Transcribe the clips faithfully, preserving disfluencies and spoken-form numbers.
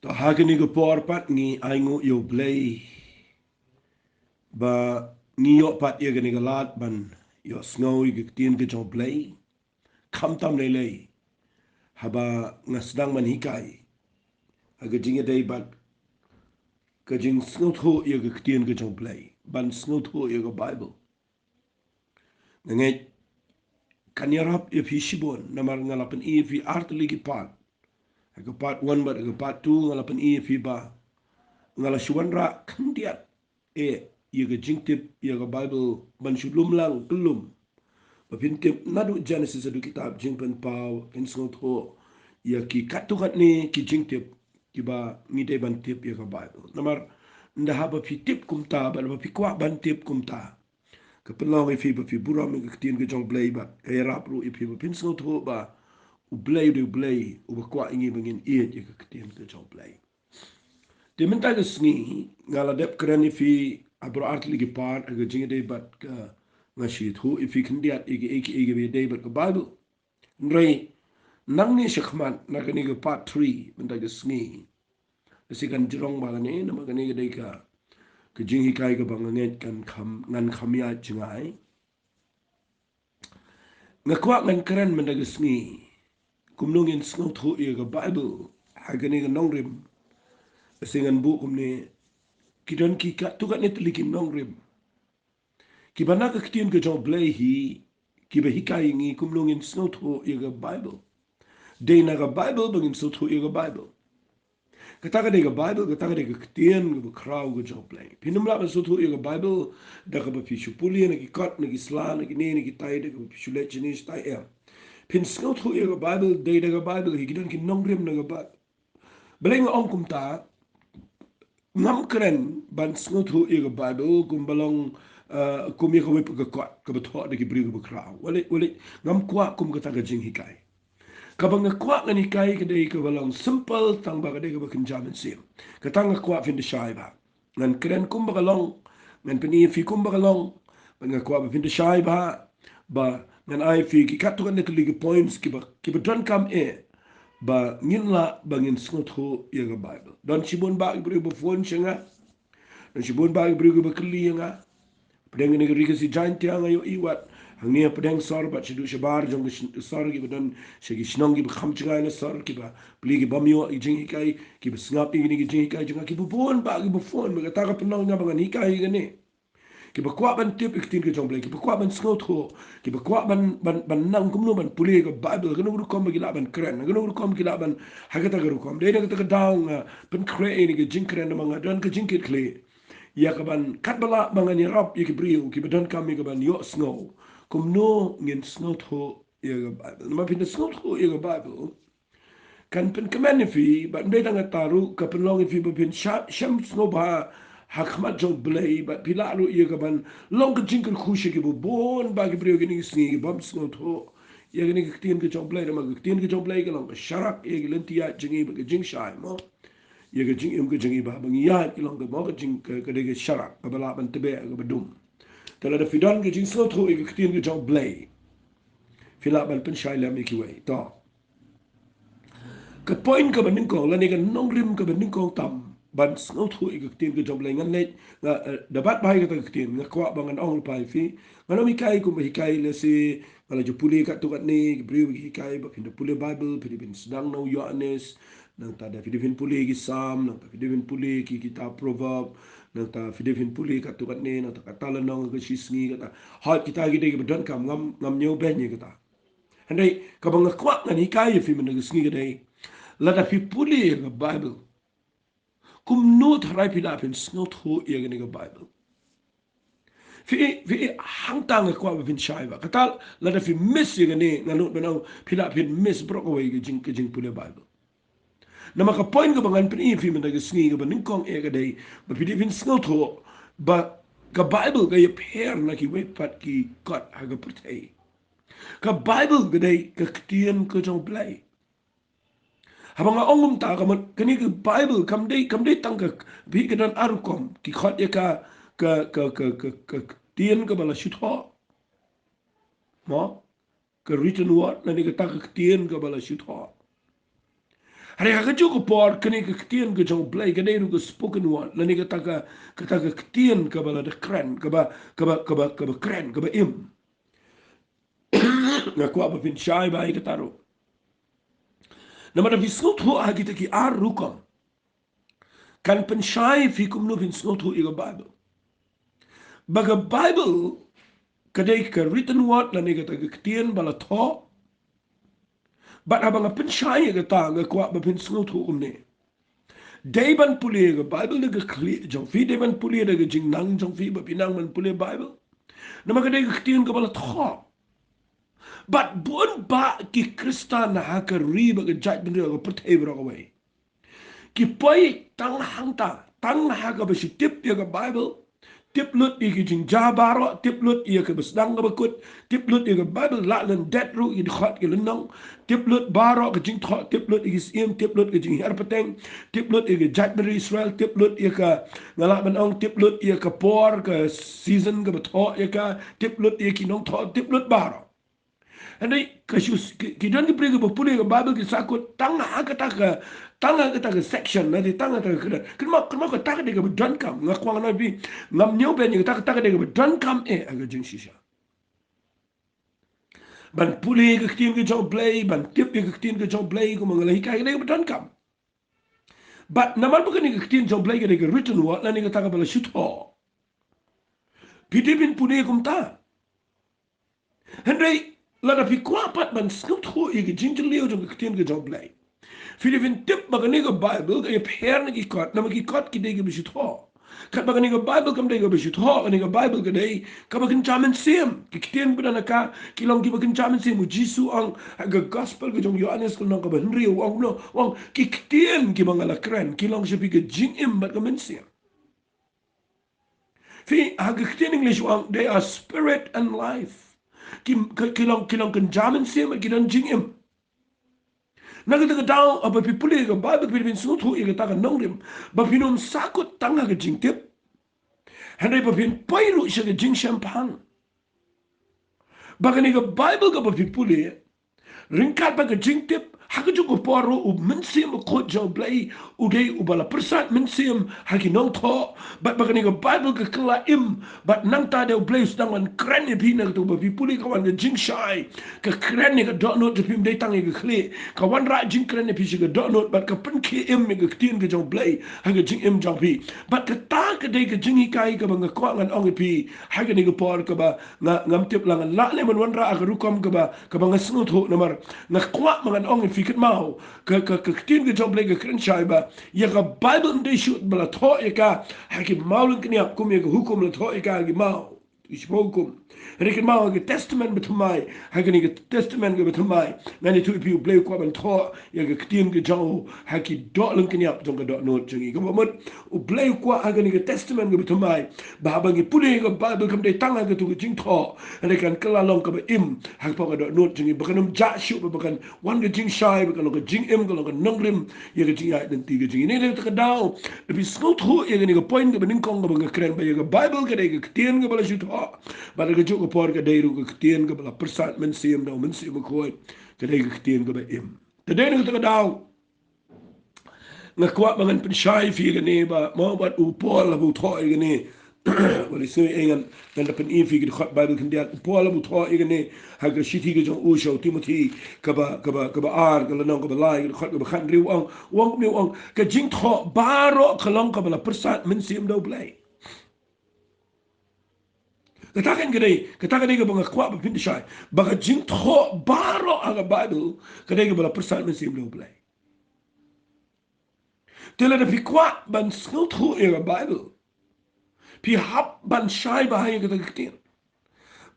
To ha kane ka por pat ngi ainguh ïa U Blei ba ngi ïoh pat ïa kane ka lad ban ïohsngew ïa ka ktien ka jong U Blei. Khamtam lei lei haba nga sdang ban hikai ha ka jingïadei bad ka jingsngewthuh ïa ka ktien ka jong U Blei, ban sngewthuh ïa ka Bible. Nga ngeit kan ïarap ïa phi shibun namar nga la pyni ïa phi ar tylli ki part. Ha ka part one bad ha ka part two nga la pyni ïa phi ba nga la shu wanrah khyndiat eh ïa ka jingtip ïa ka Bible ban shu lum lang kyllum. Ba phin tip naduh Genesis haduh kitab Jingpynpaw, phin sngewthuh ïa ki katto katne ki jingtip kiba ngi dei ban tip ïa ka Bible. Namar ynda haba phi tip kumta bad haba phi kwah ban tip kumta, ka pynlong ïa phi ba phi burom ïa ka ktien ka jong U Blei bad ka ïarap ruh ïa phi ba phin sngewthuh ba U Blei u dei U Blei uba kwah ïa ngi ba ngin ïeit ïa ka ktien ka jong U Blei. Te mynta ka sngi nga la dep kren ïa phi ha baroh ar tylli ki part ha ka jingïadei bad ka, nga shu ïathuh ïa phi khyndiat ïa kiei kiei kiba ïadei bad ka Bible. Hynrei nangne shakhmat na kane ka part three mynta ka sngi, lehse kan jrong bha kane namar kane ka dei ka, ka jinghikai kaba nga ngeit kan kham, ngan kham ïaid jngai. Nga kwah ngan kren mynta ka sngi kumno ngin sngewthuh ïa ka Bible ha kane ka nongrim. Lehse ngan buh kumne, ki don ki katto katne tylli ki nongrim kiba na ka ktien ka jong U Blei hi kiba hikai ïa ngi kumno ngin sngewthuh ïa ka Bible. Dei na ka Bible ba ngin sngewthuh ïa ka Bible. Kata ka dei ka Bible, kata ka dei ka ktien kaba khraw ka jong U Blei. Phin ym lah ban sngewthuh ïa ka Bible da kaba phi shu pule na ki kot, na ki sla, na kine na kitai, da kaba phi shu leit shane shatai, em. Phin sngewthuh ïa ka Bible dei da ka Bible hi, ki don ki nongrim na ka Bible. Balei nga ong kumta? Ngam kren ban sngewthuh ïa ka Bible kumba long, eh, kum ïa kawei pat ka kot kaba thoh da ki briew kiba khraw. Walej, walej, ngam kwah kum kata ka jinghikai. Kaba nga kwah ngan hikai ka dei kaba long simple tang ba ka dei kaba kynja mynsiem. Kata nga kwah phin da shai bha. Ngan kren kumba ka long, ngan pyni ïa phi kumba ka long. Bad nga kwah ba phin da shai bha, ba ngan ai phi ki katto katne tylli ki points kiba, kiba donkam eh ba ngin lah ba ngin sngewthuh ïa ka Bible. Don shibun bha ki briew ba phone sha nga. Don shibun bha ki briew kiba kylli ïa nga. Pdeng kane ka ri Khasi Jaintia nga ïohi wat hangne pdeng sor bad shaduh shabar jong ka sn-, sor kiba don sha ki shnong kiba kham jngai na sor, kiba plie ki bym ïoh ïa ki jinghikai, kiba sngap ïa kine ki jinghikai jong nga, kiba bun bha kiba phone, bad kata ka pynlong ïa nga ba ngan hikai ïa kane. Kiba kwah ban tip ïa ka ktien ka jong U Blei, kiba kwah ban sngewthuh, kiba kwah ban, ban, ban nang kumno ban pule ka Bible, kano ka rukom ba ki lah ban kren, kano ka rukom ki lah ban, ha kata ka rukom. Dei na kata ka daw nga pynkhreh ïa kane ka jingkren namar nga don ka jingkitkhlieh ïa ka ban katba lah ba ngan ïarap ïa ki briew kiba donkam ïa ka ban ïohsngew kumno ngin sngewthuh ïa ka Bible. Namar phin da sngewthuh ïa ka Bible, kan pynkmen ïa phi, bad ym dei tang kata ruh, ka pynlong ïa phi ba phin sha-, shem sngewbha ha khmat jong U Blei, bad phi lah ruh ïa ka ban long ka jingkyrkhu sha kiba bun bha ki briew kine ki sngi ki bym sngewthuh ïa kane ka ktien ka jong U Blei, namar ka ktien ka jong U Blei ka long ka sharak ïa ka lynti ïaid jong ngi bad ka jingshai, mo. Ïa ka jingim ka jong ngi ba, ba ngi ïaid ka long ka, mo, ka jing ka, ka dei ka sharak kaba lah ban tbeh kaba dum. Te lada phi don ka jingsngewthuh ïa ka ktien ka jong U Blei, phi lah ban pynshai lem ïa kiwei. To. Ka point kaba nyngkong lane ka nongrim kaba nyngkong tam ban sngewthuh ïa ka ktien ka jong U Blei, ngan leit, nga, eh, da bat bha ïa kata ka ktien, nga kwah ba ngan ong lypa ïa phi. Ngan ym hikai kumba hikai lehse nga la ju pule katto katne ki briew ki hikai ba phin da pule Bible, phi dei phin sdang na u Ïoannis, nangta da phi dei phin pule ki Salm, nangta phi dei phin pule ki kitab Proverb, nangta phi dei phin pule katto katne, nangta kata lynnong ka shisngi kata. Hooid, kita ki dei kiba donkam, ngam, ngam ñiewbeiñ ïa kata. Hynrei kaba nga kwah ngan hikai ïa phi mynta ka sngi ka dei, lada phi pule ïa ka Bible, kumno tharai phi lah phin sngewthuh ïa kane ka Bible? Phi, phi, hangta nga kwah ba phin shai bha. Kata lada phi miss ïa kane, nga nud ban ong phi lah phin miss baroh kawei ka jing, ka jingpule Bible. Namar ka point kaba ngan pyni ïa phi mynta ka sngi kaba nyngkong eh ka dei ba phi dei phin sngewthuh ba ka Bible ka ïapher na kiwei pat ki kot ha ka pyrthei. Ka Bible ka dei ka ktien ka jong U Blei. Haba nga ong kumta, ka mut kane ka Bible kam dei, kam dei tang ka, phi, ka don ar rukom, ki khot ïa ka, ka, ka ktien kaba la shu thoh, mo, ka written word, lane kata ka ktien kaba la shu thoh. Hynrei ha kajuh ka por kane ka ktien ka jong U Blei ka dei ruh ka spoken word, lane kata ka, kata ka ktien kaba la da kren, kaba, kaba, kaba, kaba kren, kaba im. Nga kwah ba phin shai bha ïa kata ruh. Namar lada phi sngewthuh ha kita ki ar rukom, kan pynshai ïa phi kumno phin sngewthuh ïa ka Bible. Ba ka Bible ka dei ka written word, lane kata ka ktien ba la thoh. Bad haba nga pynshai ïa kata, nga kwah ba phin sngewthuh kumne. Dei ban pule ïa ka Bible da ka khlieh jong phi, dei ban pule da ka jingnang jong phi, ba phi nang ban pule Bible. Namar ka dei ka ktien kaba la thoh. Bad bun bah ki Khristan ha ka ri bad ka jaitbynriew, ka pyrthei baroh kawei, ki poi tang hangta, tang ha kaba shu tip ïa ka Bible, tip lut ïa ki jingjia baroh, tip lut ïa kaba sdang kaba kut, tip lut ïa ka Bible, lah lyndet ruh ïa ki dkhot ki lynnong, tip lut baroh ka jingthoh, tip lut ïa ki syiem, tip lut ïa ka jinghiar pateng, tip lut ïa ka jaitbynriew Israel, tip lut ïa ka, nga lah ban ong, tip lut ïa ka por, ka season kaba thoh ïa ka, tip lut ïa ki nongthoh, tip lut baroh. Hynrei ka shu, ki, ki don ki briew kiba pule ka Bible ki sahkut tang ha kata ka, tang ha kata ka section, lane tang ha kata ka kyrdan. Kynmaw, kynmaw kata ka dei kaba donkam. Nga kwah ngan ong ïa phi, ngam ñiew ban ïa kata, kata ka dei kaba donkam eh ha ka jingshisha. Ban pule ka ktien ka jong U Blei, ban tip ïa ka ktien ka jong U Blei, kumba nga la hikai, ka dei kaba donkam. Bad namar ba kane ka ktien jong U Blei ka dei ka written word, lane kata kaba la shu thoh, phi dei ban pule kumta. Hynrei lada phi kwah pat ban sngewthuh ïa ka jingjylliew jong ka ktien ka jong U Blei, phi dei ban tip ba kane ka Bible ka ïapher na ki kot, namar ki kot ki dei kiba shu thoh. Katba kane ka Bible kam dei kaba shu thoh, kane ka Bible ka dei kaba kynja mynsiem. Ki ktien ba don ha ka ki long kiba kynja mynsiem. U Jisu u ong ha ka gospel ka jong u Ïoannis ka lynnong kaba hynriew, u ong kumno? U ong, ki ktien kiba nga la kren ki long sha phi ka jingim bad ka mynsiem. Phi, ha ka ktien English u ong, they are spirit and life. Ki, ki, ki long, ki long kynja mynsiem, ki don jingim. Na kata ka daw, haba phi pule ka Bible, phi dei ban sngewthuh ïa kata ka nongrim, ba phin ym sahkut tang ha ka jingtip, hynrei ba phin poi ruh sha ka jingshemphang. Ba kane ka Bible kaba phi pule, ryngkat bad ka jingtip, ha kajuh ka por ruh u Mynsiem Bakhuid jong U Blei u dei uba la pyrsad mynsiem ha ki nongthoh, bad ba kane ka Bible ka kylla im, bad nangta dei U Blei u sdang ban kren ïa phi. Na kata ba phi pule ka wan ka jingshai, ka kren ïa ka dohnud jong phi, ym dei tang ïa ka khlieh, ka wanrah jingkren ïa phi sha ka dohnud, bad ka pynkhie im ïa ka ktien ka jong U Blei ha ka jingim jong phi. Bad kata ka dei ka jinghikai kaba nga kwah ngan ong ïa phi ha kane ka por, kaba nga, ngam tip la ngan lah ne ban wanrah ha ka rukom kaba, kaba nga sngewthuh, namar nga kwah ba ngan ong ïa phi, kynmaw, ka, ka, ka ktien ka jong U Blei ka kren shai ba ïa ka Bible ym dei shuh ba la thoh ïa ka ha ki maw lyngkniap, kum ïa ka hukum la thoh ïa ka ha ki maw, ki shiphew hukum. Hynrei kynmaw, ha ka Testament bathymmai, ha kane ka Testament kaba thymmai, ngan ïathuh ïa phi, U Blei u kwah ban thoh ïa ka ktien ka jong u ha ki doh lyngkniap jong ka dohnud jong ngi. Kaba mut, U Blei u kwah ha kane ka Testament kaba thymmai, ba haba ngi pule ïa ka Bible, kam dei tang ha katu ka jingthoh, hynrei kan kylla long kaba im ha ka, ha ka dohnud jong ngi, ba kan ym jah shuh, ba, ba kan wan ka jingshai, ba kan long ka jingim, kan long ka nongrim ïa ka jingïaid lynti ka jong ngi. Na kata ka daw, lada phi sngewthuh ïa kane ka point kaba nyngkong kaba nga kren, ba ïa ka Bible ka dei ka ktien kaba la shu thoh, bad ha kajuh ka por ka dei ruh ka ktien kaba la pyrsad mynsiem da u Mynsiem Bakhuid, ka dei ka ktien kaba im. Te dei na kata ka daw, nga kwah ba ngan pynshai ïa phi ïa kane, ba mo, bad u Paul haba u thoh ïa kane, wat lei sngew ïa ngan, ngan da pyni ïa phi ki dkhot Bible khyndiat. U Paul haba u thoh ïa kane ha ka shithi ka jong u sha u Timothi, kaba, kaba, kaba ar, ka lynnong kaba lai, ka dkhot kaba khathynriew, u ong, u ong kumne, u ong, ka jingthoh baroh ka long kaba la pyrsad mynsiem da U Blei. Kata kan ka dei, kata ka dei kaba nga kwah ba phin da shai, ba ka jingthoh baroh ha ka Bible ka dei kaba la pyrsad mynsiem da U Blei. Te lada phi kwah ban sngewthuh ïa ka Bible, phi hap ban shai bha ïa kata ka ktien,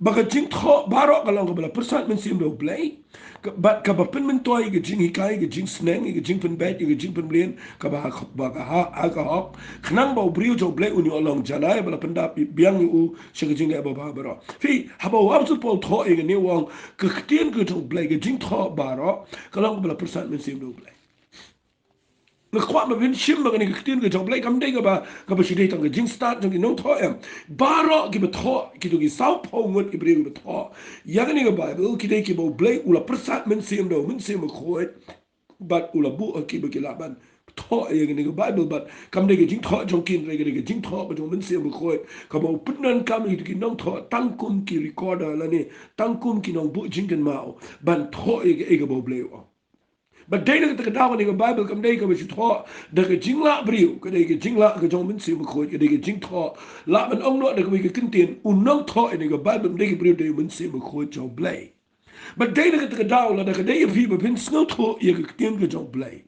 ba ka jingthoh baroh ka long kaba la pyrsad mynsiem da U Blei, ka, bad kaba pynmyntoi ïa ka jinghikai, ïa ka jingsneng, ïa ka jingpynbeit, ïa ka jingpynmlien, kaba ha, ba ka ha, ha ka hok, khnang ba u briew jong U Blei un ïoh long janai ba la pyndap biang ïa u sha ka jingleh babha baroh. Phi, haba u Apostol Paul u thoh ïa kane, u ong, ka ktien ka jong U Blei, ka jingthoh baroh ka long kaba la pyrsad mynsiem da U Blei. Nga kwah ba phin shim ba kane ka ktien ka jong U Blei kam dei kaba, kaba shi dei tang ka jingstad jong ki nongthoh em. Baroh kiba thoh, kito ki sawphew ngut ki briew kiba thoh ïa kane ka Bible, ki dei kiba U Blei u la pyrsad mynsiem da u Mynsiem Bakhuid. Bad u la buh ha ki ba ki lah ban thoh ïa kane ka Baibl, bad kam dei ka jingthoh jong ki, hynrei ka dei ka jingthoh ka jong u Mynsiem Bakhuid, kaba u pyndonkam ïa ki nongthoh tang kum ki recorder lane tang kum ki nongbuh jingkynmaw ban thoh ïa kaei kaba U Blei u ong. Bad dei na kata ka daw kane ka Baibl kam dei kaba shu thoh da ka jinglah briew, ka dei ka jinglah ka jong u Mynsiem Bakhuid, ka dei ka jingthoh, lah ban ong noh da kawei ka kyntien, u nongthoh ïa kane ka Baibl ym dei ka briew, dei u Mynsiem Bakhuid jong U Blei. Bad dei na kata ka daw, lada ka dei ïa phi ba phin sngewthuh ïa ka ktien ka jong U Blei,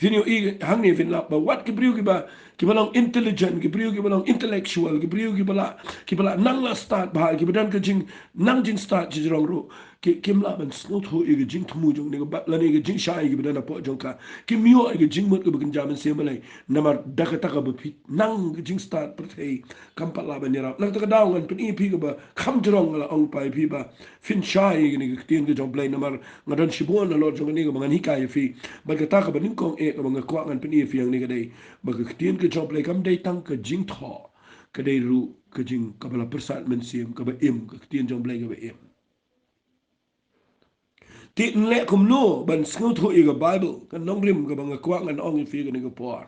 phin ïohi hangne, phin lap ba wat ki briew kiba, kiba long intelligent, ki briew kiba long intellectual, ki briew kiba lah, kiba lah nang lah stad bha, kiba don ka jingnang jingstad jong ka jong ruh, ki, kim lah ban sngewthuh ïa ka jingthmu jong kane ka Baibl lane ka jingshai kaba don hapoh jong ka. Kim ïoh ïa ka jingmut kaba kynja mynsiem balei? Namar da kata kaba phi nang ka jingstad pyrthei kam pat lah ban ïarap. Na kata ka daw ngan pyni ïa phi kaba kham jrong, nga la ong pat ïa phi ba phin shai ïa kane ka ktien ka jong U Blei, namar nga don shibun halor jong kane kaba ngan hikai ïa phi. Bad kata kaba nyngkong eh kaba nga kwah ngan pyni ïa phi hangne ka dei ba ka ktien ka jong U Blei kam dei tang ka jingthoh, ka dei ruh ka jing kaba la pyrsad mynsiem, kaba im, ka ktien jong U Blei kaba im. Te yn leh kumno ban sngewthuh ïa ka Baibl, ka nongrim kaba nga kwah ngan ong ïa phi kane ka por.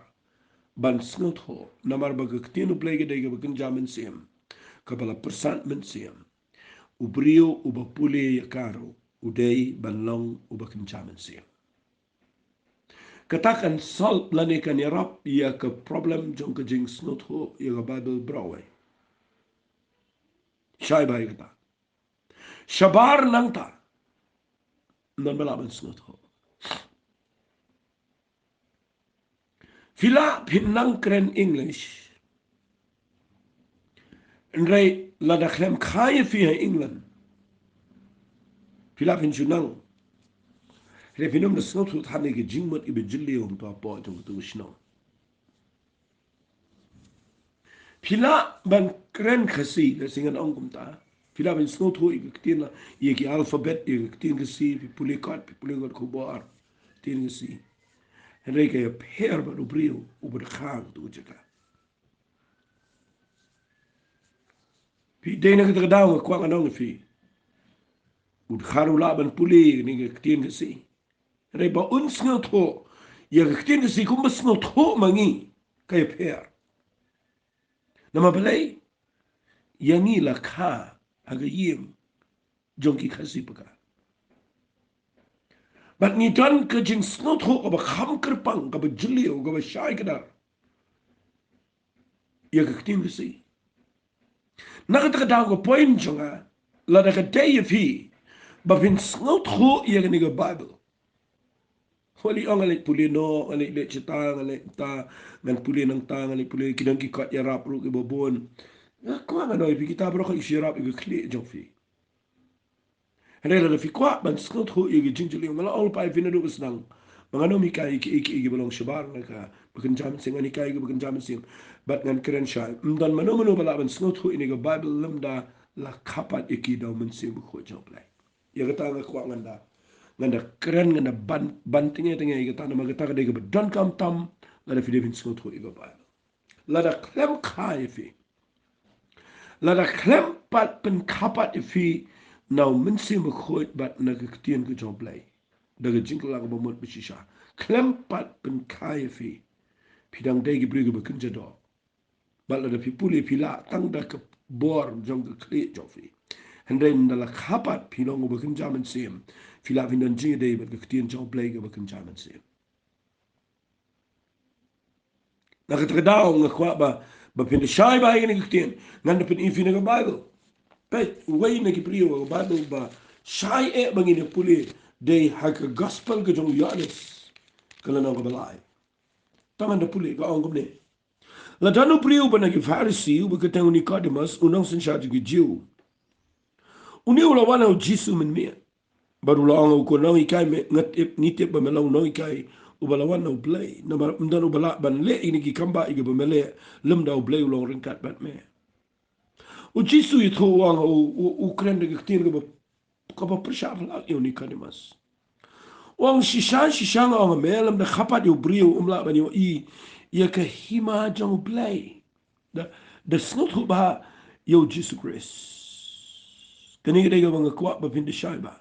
Ban sngewthuh, namar ba ka ktien U Blei ka dei kaba kynja mynsiem, kaba la pyrsad mynsiem. U briew uba pule ïa ka ruh u dei ban long uba kynja mynsiem. Kata kan solve lane kan ïarap ïa ka problem jong ka jingsngewthuh ïa ka Baibl baroh. Shai bha ïa kata. Shabar nangta, ym don ba lah ban sngewthuh. Phi lah phin nang kren English, hynrei lada khlem kha ïa phi ha England, phi lah phin shu nang, hynrei phin ym da sngewthuh than ïa ka jingmut iba jylliew hangto hapoh jong kato ka shnong. Phi lah ban kren Khasi, lehse ngan ong kumta. Phi lah ban sngewthuh ïa ka ktien la, ïa ki alphabet, ïa ka ktien Khasi, phi pule kot, phi pule kot khubor, ktien Khasi. Hynrei ka ïapher bad u briew uba dkhar ha kato ka jaka. Phi, dei na kata ka daw nga kwah ngan ong ïa phi, u dkhar u lah ban pule ïa kane ka ktien Khasi, hynrei ba un sngewthuh ïa ka ktien Khasi kumba sngewthuh ma ngi, ka ïapher. Namar balei? Ïa ngi la kha ha ka ïing jong ki Khasi Paka. Bad ngi don ka jingsngewthuh kaba kham kyrpang, kaba jylliew, kaba shai kdar ïa ka ktien Khasi. Na kata ka daw ka point jong nga, lada ka dei ïa phi ba phin sngewthuh ïa kane ka Baibl, wat leh ong nga leit pule noh, nga leit leit shata, nga leit ta, ngan pule nangta, nga leit pule, ki don ki kot ïarap ruh kiba bun. Nga kwah ngan ong ïa phi, kita baroh ki shu ïarap ïa ka khlieh jong phi. Hynrei lada phi kwah ban sngewthuh ïa ka jingjylliew, nga la ong pat ïa phi naduh ba sdang ba ngan ym hikai ïa kiei kiei kiba long shabar na kaba kynja mynsiem, ngan hikai ïa kaba kynja mynsiem bad ngan kren shai. Ym don mano mano ba lah ban sngewthuh ïa kane ka Baibl lymda la kha pat ïa ki da u Mynsiem Bakhuid jong U Blei. Ïa kata nga kwah ngan da, ngan da kren, ngan da ban, ban tynge tynge ïa kata, namar kata ka dei kaba donkam tam lada phi dei phin sngewthuh ïa ka Baibl. Lada khlem kha ïa phi, lada khlem pat pynkha pat ïa phi na u Mynsiem Bakhuid bad na ka ktien ka jong U Blei da ka jingkylla kaba mut ba shisha, khlem pat pynkha ïa phi, phi dang dei ki briew kiba kynja doh. Bad lada phi pule phi lah tang da ka bor jong ka khlieh jong phi, hynrei ynda la kha pat phi long uba kynja mynsiem, phi lah phin don jingïadei bad ka ktien jong U Blei kaba kynja mynsiem. Na kata ka daw nga kwah ba, ba phin da shai bha ïa kane ka ktien. Ngan da pyni ïa phi na ka Baibl. Peit, uwei na ki briew ha ka Baibl ba shai eh ba ngin ïa pule dei ha ka Gospel ka jong u Ïoannis, ka lynnong kaba lai. Te ngan da pule, ka ong kumne. La don u briew uba na ki Pharisi uba kyrteng u Nikodemos, u nongsynshar jong ki Jiw. Une u la wan ha u Jisu mynmiet bad u la ong ha u, Ko Nonghikai, me, nga tip, ngi tip ba me long u nonghikai uba la wan na U Blei, namar ym don uba lah ban leh ïa kine ki kambah ïa kiba me leh lymda U Blei u long ryngkat bad me. U Jisu ïathuh, u ong, u, u, u kren da ka ktien kaba, kaba pyrshah palat ïa u Nikodemos. U ong, Shisha shisha nga ong ha me, lymda kha pat ïa u briew um lah ban ïohi ïa ka hima jong U Blei. Da, da sngewthuh bha ïa u Jisu Khrist. Kane ka dei kaba nga kwah ba phin da shai bha.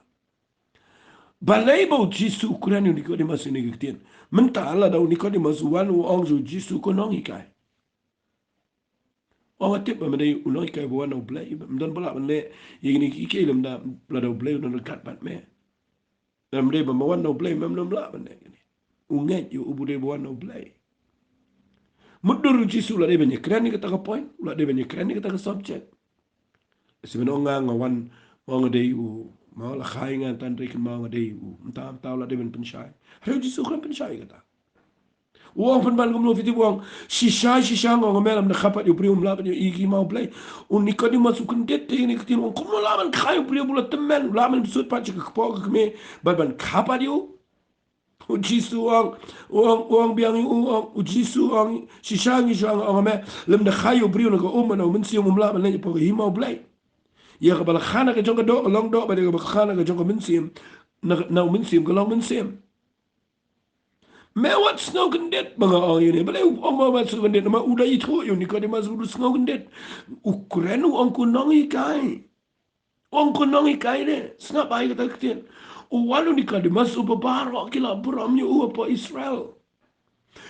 Balei ba u Jisu u kren ïa u Nikodemus ïa kine ki ktien? Mynta lada u Nikodemus u wan u ong ïa u Jisu, ko nonghikai, ong, nga tip ba me dei u nonghikai ba wan na u Blei, me don ba lah ban leh ïa kine kiei kiei lymda lada u Blei u don ryngkat bad me. Lymda me dei ba me wan na u Blei, mem lah ban leh kine. U ngeit ïa u ba u dei ba wan na u Blei. Mutdur u Jisu u la dei ban ïakren ïa kata ka point, u la dei ban ïakren ïa kata ka subject. Shu ban ong nga, nga wan, ong nga dei u, ma la khai nga tang hynrei kynmaw nga dei u. Mynta, mynta u la dei ban pynshai. Hynrei u Jisu u khlem pynshai ïa kata. U ong pynban kumno, phi tip u ong, shisha shisha nga ong ïa me, lymda kha pat ïa u briew um lah ban ïohi ïa ka hima u Blei. U Nikodemus u kyndit te ïa kine ki ktien, u ong kumno lah ban kha ïa u briew ba u la tymmen, u lah ban pynshut pat sha ka kpoh ka kmie bad ban kha pat ïa u. U Jisu u ong, u ong, u ong biang ïa u, u ong, u Jisu u ong, shisha ngi shu ong, ong ïa me, lymda kha ïa u briew na ka um bad na u mynsiem um lah ban leit hapoh ka hima u Blei. Ïa kaba la kha na ka jong ka doh ka long doh, bad ïa kaba la kha na ka jong ka mynsiem, na, na u mynsiem ka long mynsiem. Me wat sngew kyndit ba nga ong ïa une. Balei u ong me wat sngew kyndit? Namar u da ithuh ïa u Nikodemus, u da sngew kyndit. U kren u ong ko nonghikai. U ong ko nonghikai de. Sngap bha ïa kata ka ktien. U wan u Nikodemus, uba baroh ki la burom ïa u hapoh Israel.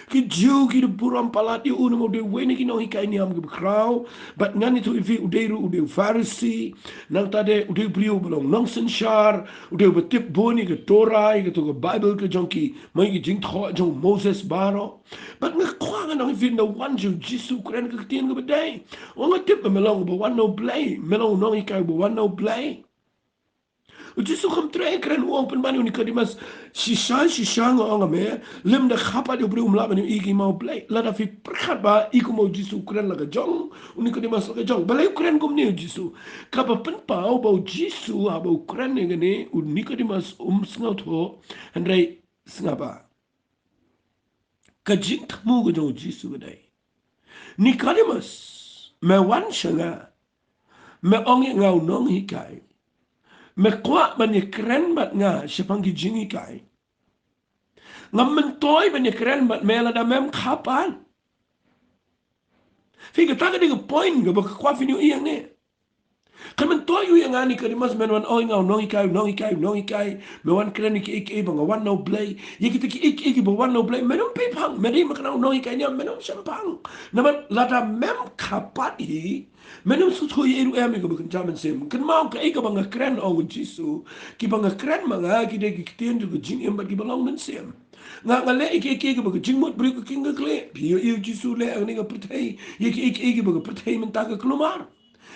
Ki Jiw ki da burom palat ïa u namar u dei uwei na ki nonghikai niam kiba khraw. Bad ngan ïathuh ïa phi, u dei ruh u dei u Pharisi. Nangta de u dei u briew uba long nongsynshar. U dei uba tip bun ïa ka Torah, ïa kato ka Baibl ka jong ki, ma ïa ki jingthoh jong u Moses baroh. Bad nga kwah ngan ong ïa phi, ynda wan sha u Jisu u kren ka ktien kaba dei. U ong nga tip ba me long uba wan na u Blei, me long u nonghikai uba wan na u Blei. U Jisu kam treh kren, u ong pynban ïa u Nikodemus, shisha shisha nga ong ïa me, lymda kha pat ïa u briew um lah ban ïohi ïa ka hima u Blei. Lada phi pyrkhat bha ïa kumba u Jisu u kren la ka jong, u Nikodemus la ka jong. Balei u kren kumne u Jisu? Kaba pynpaw ba u Jisu haba u kren ïa kane, u Nikodemus um sngewthuh, hynrei sngap bha. Ka jingthmu ka jong u Jisu ka dei, Nikodemus, me wan sha nga, me ong ïa nga u nonghikai, me kwah ban ïakren bad nga shaphang ki jinghikai. Ngam myntoi ban ïakren bad me lada mem kha pat. Phi, kata ka dei ka point kaba nga kwah phin ïohi hangne. Kan myntoi u ïa nga Nikodemus, men wan ong ïa nga u nonghikai, u nonghikai, u nonghikai. Me wan kren ïa kiei kiei ba nga wan na u Blei. Ïa kita kiei kiei kiba wan na u Blei, men ym pynphang. Me dei me kynmaw u nonghikai niam, men ym shemphang. Namar lada mem kha pat hi, men ym sngewthuh ei ruh em ïa kaba kynja mynsiem. Kynmaw kaei kaba nga kren, ong u Jisu. Kiba nga kren ma nga ki dei ki ktien jong ka jingim bad kiba long mynsiem. Nga, nga leh ïa kiei kiei kiba ka jingmut briew ka king ka khlieh. Phi ïohi u Jisu leh ha kane ka pyrthei ïa kiei kiei kiba ka pyrthei mynta ka kulmar.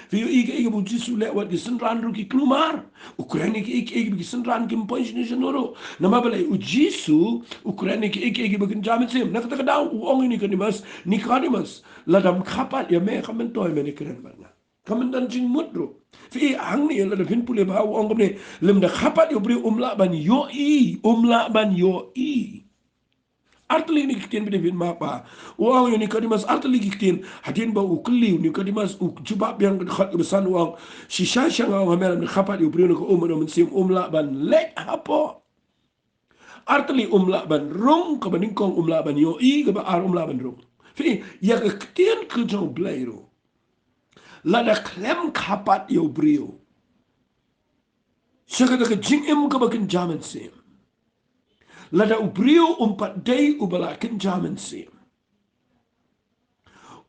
Phi ïohi kaei kaba u Jisu leh, wat ki synran ruh ki kulmar. U kren ïa kiei kiei kiba ki synran kim poi shano shano ruh. Namar balei? U Jisu u kren ïa kiei kiei kiba kynja mynsiem. Na kata ka daw u ong ïa u Nikodemus, Nikodemus, lada mem kha pat ïa me, kam myntoi men ïakren bad nga. Kam myntoi jingmut ruh. Phi, hangne lada phin pule bha u ong kumne, lymda kha pat ïa u briew um lah ban ïohi, um lah ban ïohi. Artylli kine ki ktien, phi dei phin map bha. U ong ïa u Nikodemus artylli ki ktien. Hadien ba u kylli, u Nikodemus u jubab biang ka dkhot kaba san, u ong, shisha shisha nga ong ha me, lymda kha pat ïa u briew na ka um bad na u mynsiem um lah ban leit hapoh. Artylli um lah ban rung, kaba nyngkong um lah ban ïohi, kaba ar um lah ban rung. Phi, ïa ka ktien ka jong u Blei ruh, lada khlem kha pat ïa u briew sha kata ka jingim kaba kynja mynsiem, lada u briew um pat dei uba la kynja mynsiem,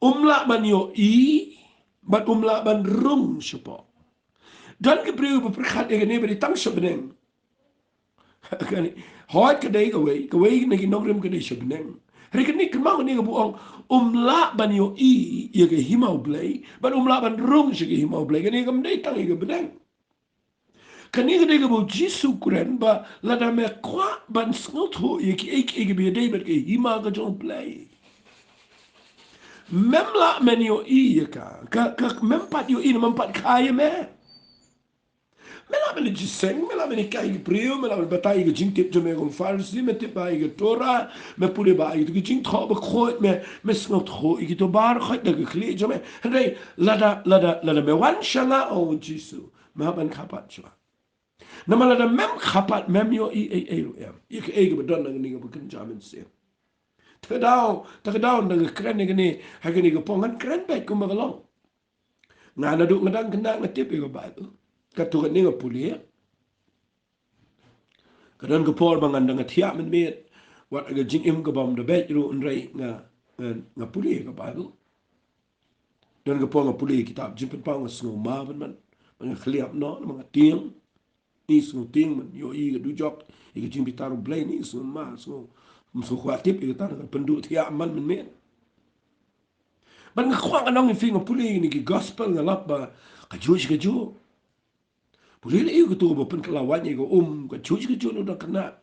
um lah ban ïohi bad um lah ban rung shapoh. Don ki briew ba pyrkhat ïa kane ba dei tang sha bneng. Kane, hooid, ka dei kawei, kawei na ki nongrim ka dei sha bneng. Hynrei kane, kynmaw kane kaba u ong, um lah ban ïohi ïa ka hima u Blei bad um lah ban rung sha ka hima u Blei. Kane kam dei tang ïa ka bneng. Kane ka dei kaba u Jisu u kren ba lada me kwah ban sngewthuh ïa kiei kiei kiba ïadei bad ka hima ka jong u Blei, mem lah men ïohi ïa ka, ka, ka mem pat ïohi, mem pat kha ïa me. Me lah ban leit jingïaseng, me lah ban hikai ïa ki briew, me lah ban batai ïa ka jingtip jong me kum u Pharisi, me tip bha ïa ka Torah, me pule bha ïa ki jingthoh bakhuid, me, me sngewthuh ïa kito baroh khoit da ka khlieh jong me. Hynrei lada, lada, lada me wan sha nga, ong u Jisu, me hap ban kha pat shuwa. Namar lada mem kha pat, mem ïohi ei ei ruh em. Ïa kaei kaba don ha kane kaba kynja mynsiem. Ta ka daw, ta ka daw ynda nga kren ïa kane ha kane ka por, ngan kren beit kumba ka long. Nga naduh nga dang khynnah nga tip ïa ka Baibl. Katto katne nga pule. Ka don ka por ba ngan da nga thiah mynmiet wat ka jingim ka bym da beit ruh, hynrei nga, nga, nga pule ka Baibl. Don ka por nga pule kitab Jingpynpaw, nga sngew ma ban man, ba nga khliap noh, ba nga tieng. Ni sngew tieng man, ïohi ka dujok ïa ka jingbitar U Blei, ni sngew ma, sngew, sngew kwah tip ïa kata, nga pynduh thiah man mynmiet. Bad nga kwah ngan ong ïa phi, nga pule ïa kine ki gospel, nga lap ba kajuh shi kajuh. Pule leh ïa u katu ba pynkylla waiñ ïa ka um, kajuh shi kajuh naduh dang khynnah.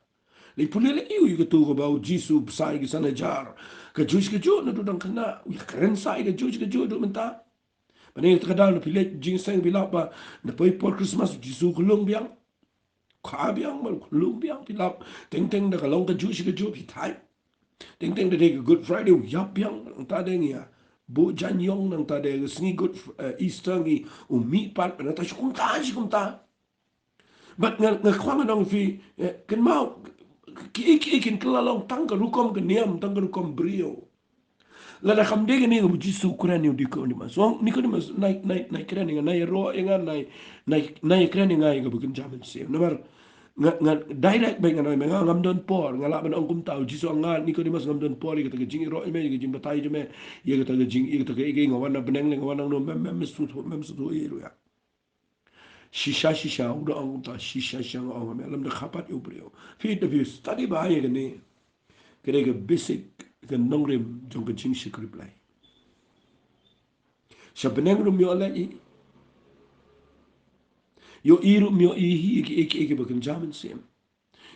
Leh pule leh ïa u katu kaba u Jisu bsa ïa ki san hajar, kajuh shi kajuh naduh dang khynnah. U ïakren sa ïa kajuh shi kajuh haduh mynta. Bad ïa kata ka daw, lada phi leit jingïaseng phi lap ba na poi por Christmas u Jisu u khyllung biang. Kha biang, ba u khyllung biang, phi lap. Teng teng da ka long kajuh shi kajuh phi thait. Teng teng da dei ka Good Friday u ïap biang, nangta dei ngi ïa buh jaiñïong, nangta dei ka sngi Good Fr-, eh, Easter ngi u mih pat, nangta shi kumta, shi kumta. Bad nga, nga kwah ngan ong ïa phi, eh, kynmaw, ki, ki, kin kylla long tang ka rukom ka niam, tang ka rukom briew. Lada kam dei kane kaba u Jisu u kren ïa u Nikodemus. Ong Nikodemus, nai, nai, nai kren ïa nga, nai ïaroh ïa nga, nai, nai, nai kren ïa nga ïa kaba kynja mynsiem. Namar nga, nga direct beit ngan ong ïa me, nga ngam don por, nga lah ban ong kumta, u Jisu ong nga, Nikodemus, ngam don por ïa kata ka jingïaroh ïa me, ïa ka jingbatai jong me, ïa kata ka jing, ïa kata ka, ïa ka, nga wan na bneng ne nga wan nangno, mem, mem, mem sngewthuh, mem sngewthuh ïa ruh ïa. Shisha shisha u da ong kumta, shisha shisha nga ong ïa me, lymda khapat ïa u briew. Phi, da phi study bha ïa kane, ka dei ka basic, ka nongrim jong ka jingshakri Blei. Sha bneng ruh ym ïoh leh hi. Ïohi ruh ym ïohi hi ïa ki, ïa ki, ïa kiba kynja mynsiem.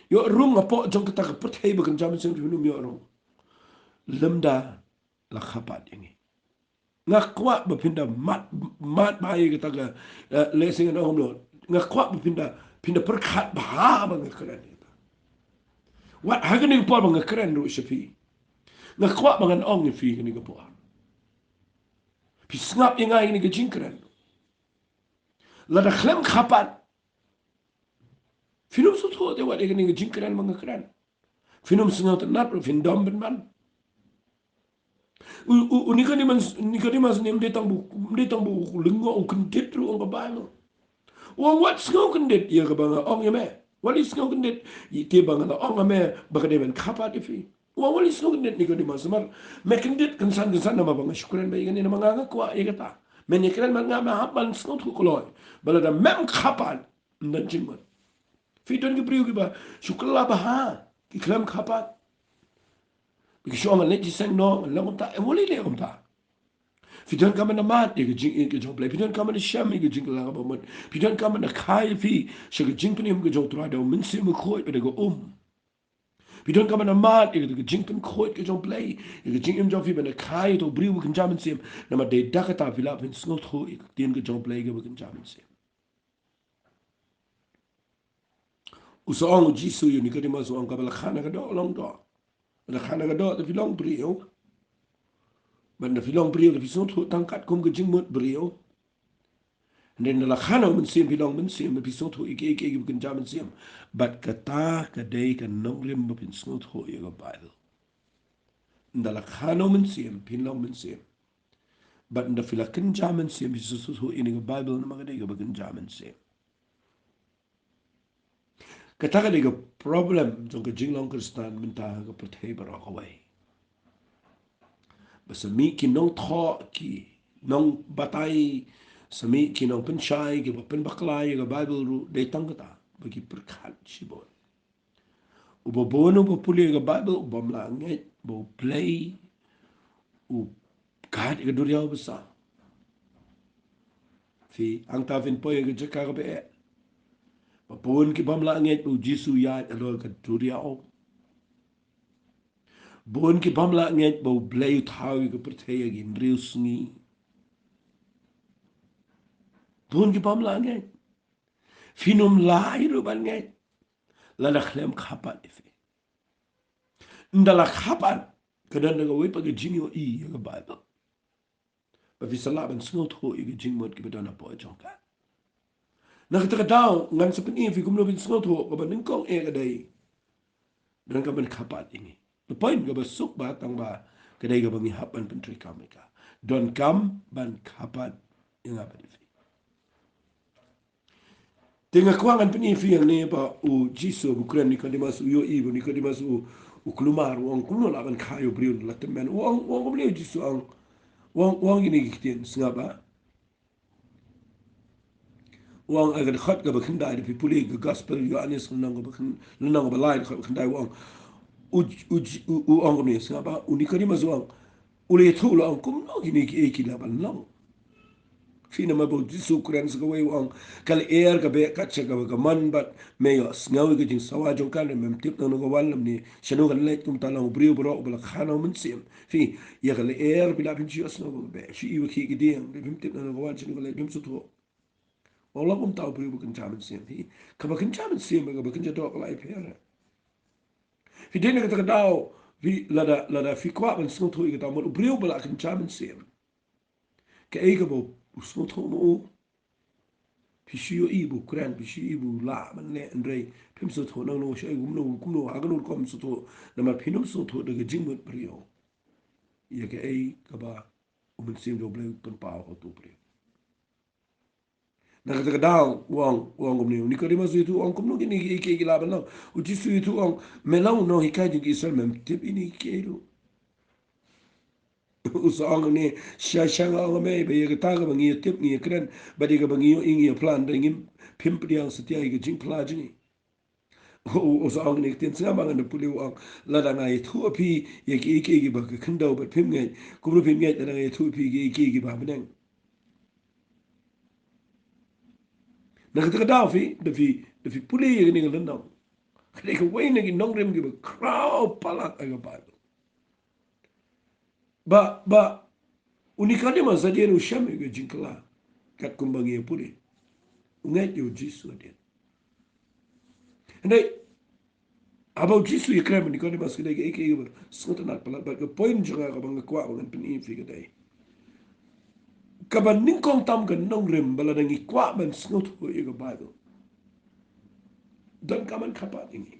Ïoh rung hapoh jong kata ka pyrthei ba kynja mynsiem ruh ym ïoh rung. Lymda la khapat ïa ngi. Nga kwah ba phin da mad, mad bha ïa kata ka, eh, lehse ngan ong kumno. Nga kwah ba phin da, phin da pyrkhat bha ba nga kren ïa kata. Wat ha kane ka por ba nga kren ruh sha phi, nga kwah ba ngan ong ïa phi kane ka por. Phi sngap ïa nga ïa kane ka jingkren. Lada khlem khapat, phin ym sngewthuh te wat ïa kane ka jingkren ba nga kren. Phin ym sngewtynnat ruh, phin dom pynban. U, u, u Nikodemus, Nikodemus ne ym dei tang ba u, ym dei tang ba u lyngngoh, u kyndit ruh, ong ka Baibl. U ong wat sngew kyndit ïa kaba nga ong ïa me. Wat leit sngew kyndit ïa kaba nga la ong ïa me ba ka dei ban khapat ïa phi. U ong wat leit sngew kyndit Nikodemus, namar me kyndit kynsan kynsan namar ba nga shu kren bha ïa kane, namar nga nga kwah ïa kata. Men ïakren bad nga, me hap ban sngewthuh kloi ba lada mem khapat, ym don jingmut. Phi, don ki briew kiba shu kylla bha, ki khlem khapat. Ki shu ong ngan leit jingïaseng noh, ngan leh kumta, em, wat leh kumta. Phi donkam ban da mad ïa ka jingïeit ka jong U Blei. Phi donkam ban da shem ïa ka jingkylla kaba mut. Phi donkam ban da kha ïa phi sha ka jingpynim ka jong U Trai da U Mynsiem Bakhuid bad da ka um. Phi donkam ban da mad ïa ka jingpynkhuid ka jong U Blei ïa ka jingim jong phi, ban da kha ïa uto u briew ba kynja mynsiem. Namar dei da kata phi lah ban sngewthuh ïa ka ktien ka jong U Blei kaba kynja mynsiem. U sa ong u Jisu ïa u Nikodemus, u ong kaba la kha na ka doh long doh. La kha na ka doh te phi long briew. Ban da phi long briew te phi sngewthuh tang katkum ka jingmut briew. Hynrei ynda la kha na u Mynsiem phi long mynsiem, phi sngewthuh ïa kiei kiei kiba kynja mynsiem. Bad kata ka dei ka nongrim ba phin sngewthuh ïa ka Baibl. Ynda la kha na u Mynsiem phin long mynsiem. Bad ynda phi la kynja mynsiem phi sngewthuh ïa kane ka Baibl namar ka dei kaba kynja mynsiem. Kata ka dei ka problem jong ka jinglong Khristan mynta ha ka pyrthei baroh kawei. Ba sa mih ki nongthoh, ki nongbatai, sa mih ki nongpynshai kiba pynbakla ïa ka Baibl ruh dei tang kata ba ki pyrkhat shibun. Uba bun uba pule ïa ka Baibl u bym lah ngeit ba U Blei u kat ïa ka duriaw ba saw. Phi, hangta phin poi ha ka jaka kaba eh. Ba bun ki bym lah ngeit ba U Jisu u ïaid halor ka duriaw. Bun ki bym lah ngeit ba U Blei u thaw ïa ka pyrthei ha ki hynriew sngi. Bun ki bym lah ngeit. Phin ym lah ruh ban ngeit lada khlem khapat ïa phi. Ynda la khapat, ka don da kawei pat ka jingïohi ïa ka Baibl. Ba phi sa lah ban sngewthuh ïa ki jingmut kiba don hapoh jong ka. Na kata ka daw ngan sa pyni ïa phi kumno phin sngewthuh, kaba nyngkong eh ka dei, donkam ban khapat ïa ngi. The point kaba suk bha tang ba ka dei kaba ngi hap ban pyntreikam ïa ka. Donkam ban khapat ïa nga bad ïa phi. Te nga kwah ngan pyni ïa phi hangne ba u Jisu ba u kren Nikodemus, u ïohi ba u Nikodemus u, u kulmar, u ong kumno lah ban kha ïa u briew la tymmen. U ong, u ong kumne u Jisu, u ong, u ong, u ong kine ki ktien, sngap ba. U ong ha ka dkhot kaba khyndai, lada phi pule ka gospel Ïoannis lynnong kaba khyn-, lynnong kaba lai dkhot khyndai, u ong, u, u, u, u ong kumne, sngap ba, u Nikodemus u ong, u la ïathuh, u la ong kumno kine kiei ki lah ban long. Phi, namar ba u Jisu u kren sa kawei, u ong, ka lyer ka beh kat sha kaba ka mon bad me ïohsngew ïa ka jingsawa jong ka, hynrei mem tip na kano ka wan lymne shano kan leit, kumta long u briew baroh uba la kha na u Mynsiem. Phi, ïa ka lyer phi lah phin shu ïohsngew ba ka beh, shu i ba khih ki dieng, hynrei phim tip na kano ka wan, shano kan leit, phim sngewthuh. Ong, long kumta u briew ba kynja mynsiem. Phi, kaba kynja mynsiem bad kaba kynja doh ka la ai pher. Phi, dei na kata ka daw, phi, lada, lada phi kwah ban sngewthuh ïa kata, mut u briew ba la kynja mynsiem, kaei kaba u sngewthuh ma u? Phi shu ïohi ba u kren, phi shu ïohi ba u lah ban leh, hynrei phim sngewthuh nangno, shaei, kumno, kumno, ha kano rukom, sngewthuh, namar phin ym sngewthuh da ka jingmut briew ïa kaei kaba u Mynsiem jong u Blei u pynpaw ha uto u briew. Na kata ka daw u ong, u ong kumne, u Nikodemus u ïathuh, u ong kumno kine kiei kiei ki lah ban long. U Jisu u ïathuh, u ong, me long u nonghikai jong ki Israel, mem tip ïa kine kiei ruh. U sa ong kumne, shisha nga ong ïa me ba ïa kata kaba ngi ïatip ngi ïakren bad ïa kaba ngi ïohi ngi ïaphylla, hynrei ngim, phim pdiang satia ïa ka jingphylla jong ngi. U, u, u sa ong kine ki ktien, sngap ba ngan da pule, u ong, lada nga ïathuh ïa phi ïa kiei kiei kiba ka khyndew bad phim ngeit, kumno phim ngeit lada nga ïathuh ïa phi kiei kiei kiba ha bneng? Na kata ka daw phi, da phi, da phi pule ïa kane ka lynnong, ka dei kawei na ki nongrim kiba khraw palat ha ka Baibl. Ba, ba u Nikodemus hadien u shem ïa ka jingkylla, katkum ba ngi ïa pule, u ngeit ïa u Jisu hadien. Hynrei haba u Jisu u ïakren bad Nikodemus, ka dei kaei kaei kaba sngewtynnat palat, bad ka point jong nga kaba nga kwah ba ngan pyni ïa phi ka dei kaba nyngkong tam ka nongrim ba lada ngi kwah ban sngewthuh ïa ka Baibl, donkam ban kyrpad ïa ngi.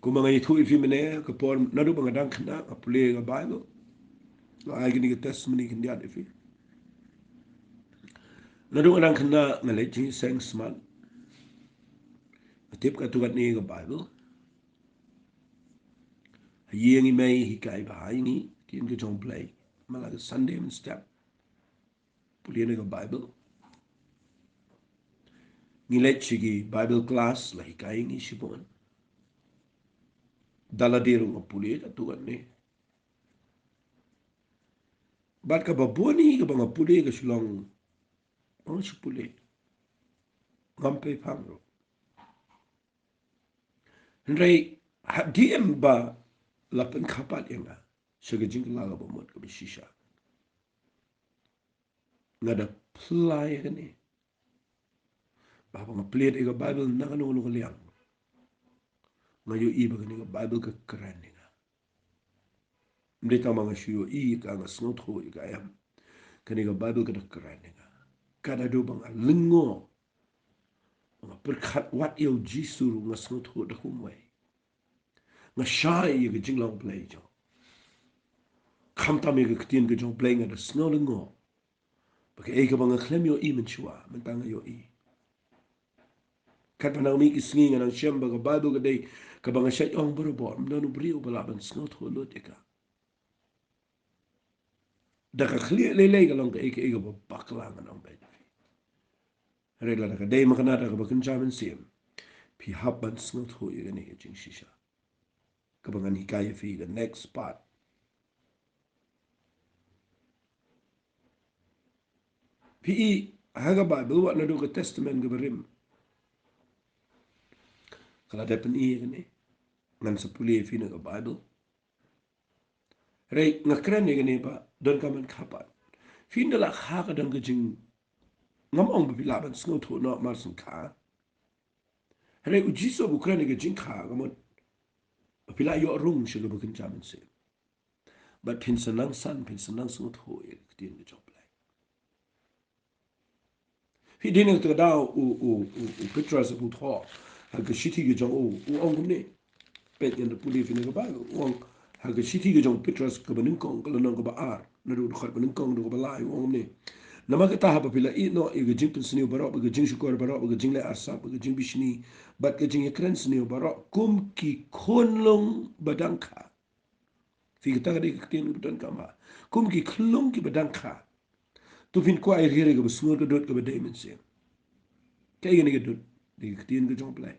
Kumba nga ïathuh ïa phi mynne, ka por naduh ba nga dang khynnah nga pule ïa ka Baibl. Nga ai kane ka testimony khyndiat ïa phi. Naduh nga dang khynnah nga leit jingïaseng smat. Nga tip katto katne ïa ka Baibl. Ha ïing i mei i hikai bha ïa ngi ktien ka jong u Blei man la ka Sunday mynstep. Pule ïa ka Baibl. Ngi leit sha ki Bible class, la hikai ïa ngi shibun. Da lade ruh nga pule katto katne. Bad kaba bun hi kaba nga pule ka shu long, nga shu pule, ngam pei phang ruh. Hynrei hadien ba la pynkyrpad ïa nga sha ka jingkylla kaba mut kaba shisha, nga da plie ïa kane. Ba haba nga plie ïa ka Baibl na kano kano ka liang, nga ïohi ba kane ka Baibl ka kren ïa nga. Ym dei tang ba nga shu ïohi ïa ka, nga sngewthuh ïa ka, em. Kane ka Baibl ka da kren ïa nga. Ka da duh ba nga lyngngoh, ba nga pyrkhat wat ïa u Jisu ruh nga sngewthuh da kumwei. Nga shai ïa ka jinglong Blei jong, khamtam ïa ka ktien ka jong Blei, nga da sngew lyngngoh. Ba kaei kaba nga khlem ïohi mynshuwa, mynta nga ïohi. Katba nang mih ki sngi nga nang shem ba ka Baibl ka dei kaba nga shait ong barabor, ym don u briew uba lah ban sngewthuh lut ïa ka. Da ka khlieh lei lei ka long kaei kaei kaba bakla, ngan ong beit. Hynrei lada ka dei makna da kaba kynja mynsiem, phi hap ban sngewthuh ïa kane ka jingshisha. Kaba ngan hikai ïa phi ka next part. Phi i ha ka Baibl, wat naduh ka Testament kaba rim, ka la dep pyni ïa kane. Ngan sa pule ïa phi na ka Baibl. Hynrei nga kren ïa kane ba donkam ban kyrpad. Phin da lah kha ka don ka jing, ngam ong ba phi lah ban sngewthuh noh mar shen kha. Hynrei u Jisu ba u kren ïa ka jingkha, ka mut ba phi lah ïoh rung sha kaba kynja mynsiem. Bad phin sa nang san, phin sa nang sngewthuh ïa ka ktien ka jong u Blei. Phi, dei na kata ka daw u, u, u, u Petros ba u thoh ha ka shithi ka jong u, u ong kumne. Peit, ngan da pule ïa phi na ka Baibl, u ong ha ka shithi ka jong u Petros kaba nyngkong, ka lynnong kaba ar, naduh dkhot ba nyngkong haduh kaba lai, u ong kumne. Namar kata haba phi la ïehnoh ïa ka jingpynsniew baroh, bad ka jingshukor baroh, bad ka jingleh arsap, bad ka jingbishni, bad ka jingïakren sniew baroh, kum ki khunlung ba dang kha. Phi, kata ka dei ka ktien kaba donkam bha. Kum ki khunlung kiba dang kha. To phin kwah ïa ka ri kaba sngur, ka dud kaba dei mynsiem. Kaei kane ka dud? Dei ka ktien ka jong U Blei.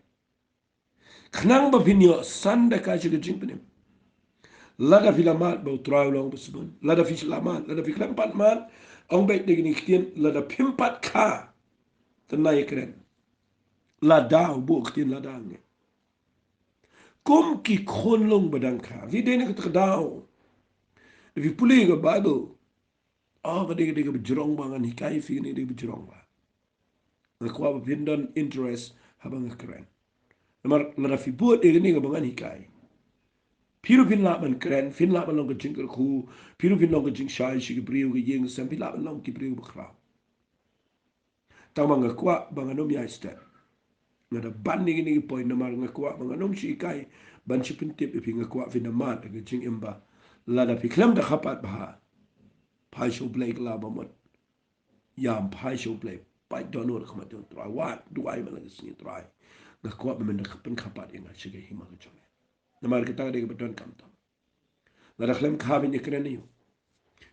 Khnang ba phin ïoh san da ka sha ka jingpynim. Lada phi la mad ba U Trai u long uba sbun. Lada phi la mad, lada phi khlem pat mad, ong beit da kine ki ktien, lada phim pat kha. Te nai kren. Lada, u buh ktien lada ngi. Kum ki khunlung ba dang kha. Phi dei na kata ka daw. Da phi pule ka Bible. Oh, ka dei, ka dei kaba jrong bha, ngan hikai phi, ka dei kaba jrong bha. Nga kwah ba phin don interest haba nga kren. Namar lada phi bud ïa kane kaba ngan hikai, phi ruh phin lah ban kren, phin lah ban long ka jingkyrkhu, phi ruh phin long ka jingshai sha ki briew, ka ïing ka sem, phi lah ban long ki briew bakhraw. Tang ba nga kwah ba ngan ym ïaid step. Nga da ban ïa kine ki point namar nga kwah ba ngan ym shu hikai ban shu pyntip ïa phi, nga kwah phin da mad ïa ka jingim ba lada phi khlem da kha pat bha, phai sha U Blei, kylla ba mut. Ïam, phai sha U Blei, pait dohnud ha khmat jong U Trai, wad duwai man la ka sngi, Trai, nga kwah ba men da pynkha pat ïa nga sha ka hima ka jong me. Namar kata ka dei kaba donkam tam. Lada khlem kha, phin ïakren aïu?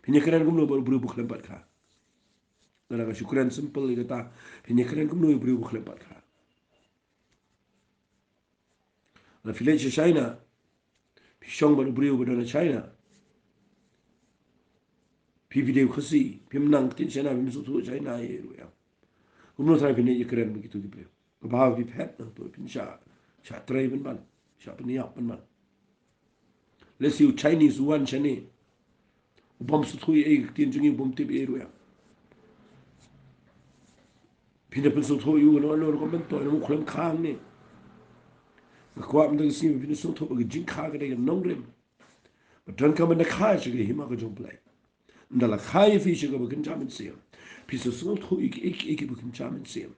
Phin ïakren kumno bad u briew ba khlem pat kha? Lada nga shu kren simple ïa kata, phin ïakren kumno ïa u briew ba khlem pat kha? Lada phi leit sha China, phi shong bad u briew ba don ha China, phi video Khasi, phim nang ktien China, phim sngewthuh China ei ruh ïa. Kumno tharai phin ïakren bad kito ki briew? Kaba bha phi phet nangto, phin shah, shah trei pynban, shah pynïap pynban. Lehse u Chinese u wan shane, u bym sngewthuh ei ka ktien jong ngi, u bym tip ei ruh ïa. Phin da pynsngewthuh ïa u, no, no, rukom ban to, no, u khlem kha hangne. Nga kwah mynta ka sngi phin da sngewthuh ba ka jingkha ka dei ka nongrim. Ba donkam ban da kha sha ka hima ka jong U Blei. Ynda la kha ïa phi sha kaba kynja mynsiem, phi sa sngewthuh ïa kiei kiei kiba kynja mynsiem.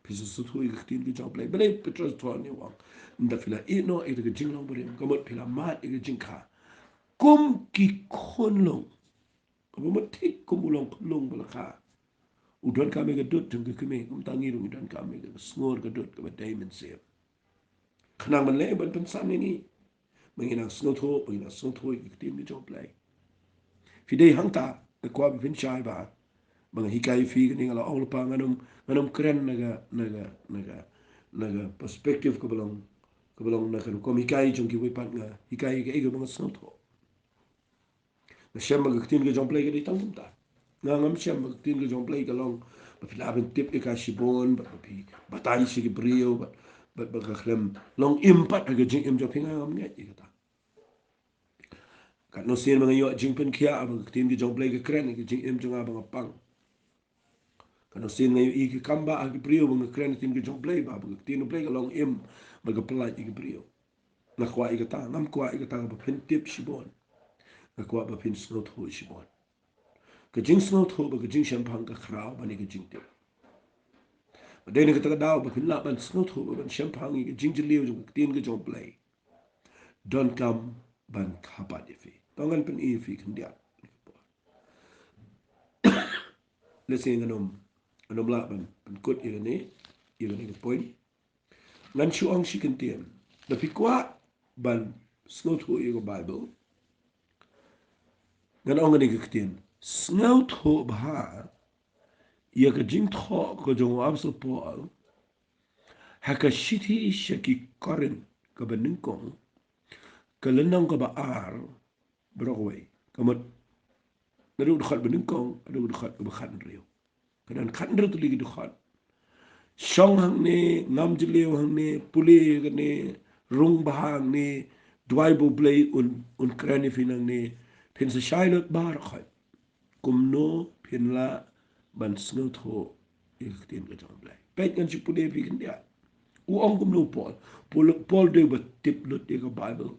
Phi sa sngewthuh ïa ka ktien ka jong U Blei. Balei Petros u ong, ynda phi la ïehnoh ïa ka jinglong barim, ka mut phi la mad ïa ka jingkha. Kum ki khunlung. Kaba mut thik kum u long khunlung ba la kha. U donkam ïa ka dud jong ka kmie, kumta ngi ruh ngi donkam ïa ka sngur ka dud kaba dei mynsiem. Khnang ban leh, ban pynsan ïa ngi. Ba ngin nang sngewthuh, ba ngin nang sngewthuh ïa ka ktien ka jong U Blei. Phi dei hangta, nga kwah ba phin shai bha. Ba nga hikai phi kane, nga la ong lypa ngan ym, ngan ym kren na ka, na ka, na ka, na ka perspective kaba long, kaba long na ka rukom hikai jong kiwei pat, nga hikai kaei kaba nga sngewthuh. Nga shem ba ka ktien ka jong U Blei ka dei tang kumta. Nga ngam shem ba ka ktien ka jong U Blei ka long ba phi lah ban tip ïa ka shibun, bad ba phi batai sha ki briew, bad, bad ba ka khlem long im pat ha ka jingim jong phi, nga ngam ngeit ïa kata. Katno sien ba nga ïoh jingpynkhiah ba ka ktien ka jong U Blei ka kren ïa ka jingim jong nga ba nga pang. Katno sien nga ïohi ki kam ba ha ki briew ba nga kren ïa ka ktien ka jong U Blei, ba, ba ka ktien U Blei ka long im, ba ka pyllait ïa ki briew. Nga kwah ïa kata, ngam kwah ïa kata ba phin tip shibun. Nga kwah ba phin sngewthuh shibun. Ka jingsngewthuh bad ka jingshemphang ka khraw ban ïa ka jingtip. Bad dei na kata ka daw ba phin lah ban sngewthuh bad ban shemphang ïa ka jingjylliew jong ka ktien ka jong U Blei, donkam ban kha pat ïa phi. To ngan pyni ïa phi khyndiat. Lehse ngan ym, ngan ym lah ban, ban kut ïa kane, ïa kane ka point. Ngan shu ong shi kyntien. Da phi kwah ban sngewthuh ïa ka Bible, ngan ong kane ka ktien. Sngewthuh bha ïa ka jingthoh ka jong u Apostol Paul ha ka shithi sha ki Korinth kaba nyngkong, ka lynnong kaba ar, baroh kawei. Ka mut, naduh dkhot ba nyngkong haduh dkhot kaba khathynriew. Ka don khathynriew tylli ki dkhot. Shong hangne, ngam jylliew hangne, pule kane, rung bha hangne, duwai ba U Blei un, un kren ïa phi nangne, phin sa shai lut baroh khoit. Kumno phin lah ban sngewthuh ïa ka ktien ka jong U Blei? Peit, ngan shu pule ïa phi khyndiat. U ong kumno u Paul? Paul, Paul dei uba tip lut ïa ka Bible.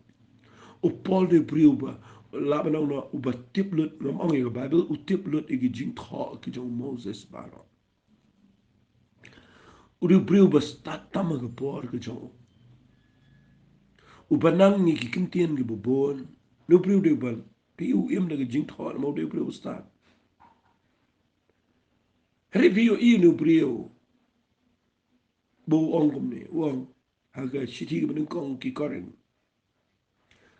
U Paul dei u briew uba, lah ban ong noh, uba tip lut, ngam ong ïa ka Bible, u tip lut ïa ki jingthoh ki jong u Moses baroh. U dei u briew uba stad tam ha ka por ka jong u. Uba nang ïa ki ktien kiba bun. U dei u briew dei uba, phi, u im da ka jingthoh namar u dei u briew uba stad. Hynrei phi ïohi ïa une u briew ba u ong kumne, u ong ha ka shithi kaba nyngkong ki Korinth,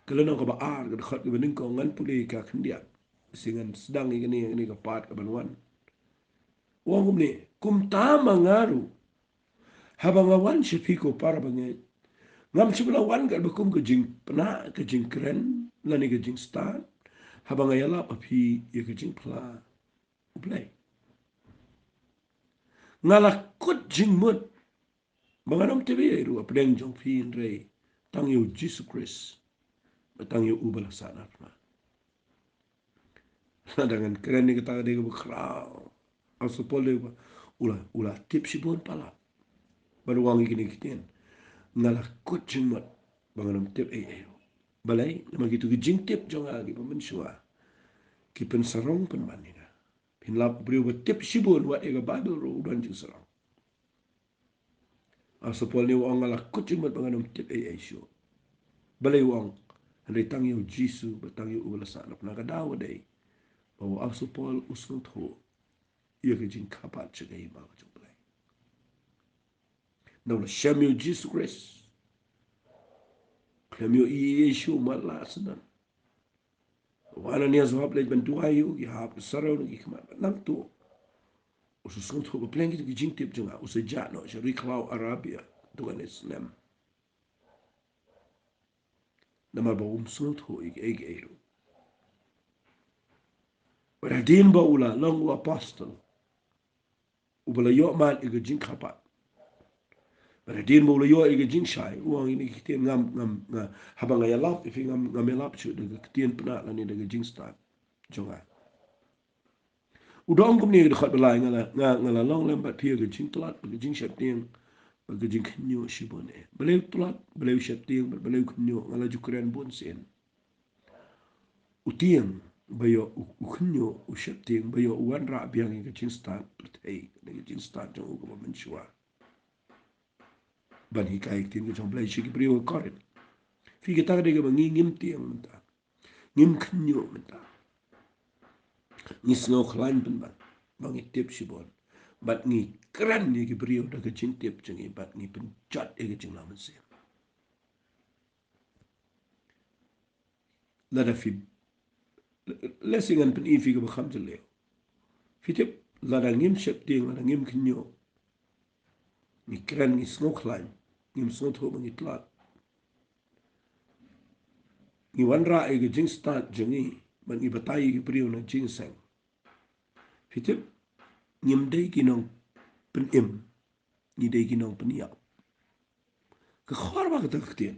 ka lynnong kaba ar, ka dkhot kaba nyngkong, ngan pule ka khyndiat, shisha ngan sdang ïa kane, ïa kane ka part kaban wan. U ong kumne, kumta ma nga ruh, haba nga wan sha phi ko para bangeit, ngam shym la wan katba kum ka jingpynah, ka jingkren lane ka jingstad, haba nga ïalap ha phi ïa ka jingphla U Blei. Nga la kut jingmut ba ngan ym tip ei ei ruh hapdeng jong phi, hynrei tang ïa u Jisu Khrist bad tang ïa u ba la sahnarphna na nga. Lada ngan kren ïa kata ka dei kaba khraw. Apostol Paul dei ba u la, u la tip shibun palat. Bad u ong ïa kine ki ktien, nga la kut jingmut ba ngan ym tip ei ei ruh. Balei? Namar kito ki jingtip jong nga kiba mynshuwa ki pynsarong pynban ïa nga. Phin lap, u briew ba tip shibun wat ïa ka Baibl ruh u don jingsarong. Apostol Paul ne u ong, nga la kut jingmut ba ngan ym tip ei ei shuh. Balei u ong? Hynrei tang ïa u Jisu bad tang ïa u ba la sahnarphna. Ka daw ka dei ba u Apostol Paul u sngewthuh ïa ka jingkyrpad sha ka hima ka jong U Blei. Nda u la shem ïa u Jisu Khrist, khlem ïohi ei ei shuh, u mad lad syndon. U Ananias u hap leit ban duwai ïa u, ki hap saraw na ki khmat. Bad nangta u sa sngewthuh ba pleng kito ki jingtip jong nga, u sa jah noh sha ri khlaw Arabia tang kane snem. Namar ba um sngewthuh ïa kiei kiei ruh. Bad hadien ba u la long u apostol uba la ïoh mad ïa ka jingkyrpad, bad hadien ba u la ïoh ïa ka jingshai, u ong ïa kine ki ktien, ngam, ngam, nga, haba nga ïalap ïa phi, ngam, ngam ïalap shuh da ka ktien pynah lane da ka jingstad jong nga. U da ong kumne ha ka dkhot ba lai, nga la, nga, nga la long lem bad phi ha ka jingtlot, ka jingsheptieng bad ka jingkhynñiuh shibun eh. Balei u tlot, balei u sheptieng bad balei u khynñiuh? Nga la ju kren bun sien. U tieng ba ïoh, u, u khynñiuh, u sheptieng ba ïoh u wanrah biang ïa ka jingstad pyrthei, ka jingstad jong u kaba mynshuwa, ban hikai ïa ka ktien ka jong U Blei sha ki briew ha Korinth. Phi, kata ka dei kaba ngi ngim tieng mynta, ngim khynñiuh mynta. Ngi sngewkhlaiñ pynban ba ngi tip shibun bad ngi kren ïa ki briew da ka jingtip jong ngi bad ngi pynjot ïa ka jinglong mynsiem. Lada phi, lehse ngan pyni phi kaba kham jylliew. Phi tip, lada ngim sheptieng, lada ngim khynñiuh, ngi kren, ngi sngewkhlaiñ, ngim sngewthuh ba ngi tlot, ngi wanrah ïa ka jingstad jong ngi bad ngi batai ïa ki briew na jingseng. Phi tip, ngim dei ki nongpynim, ngi dei ki nongpynïap. Ka khor ba kata ka ktien.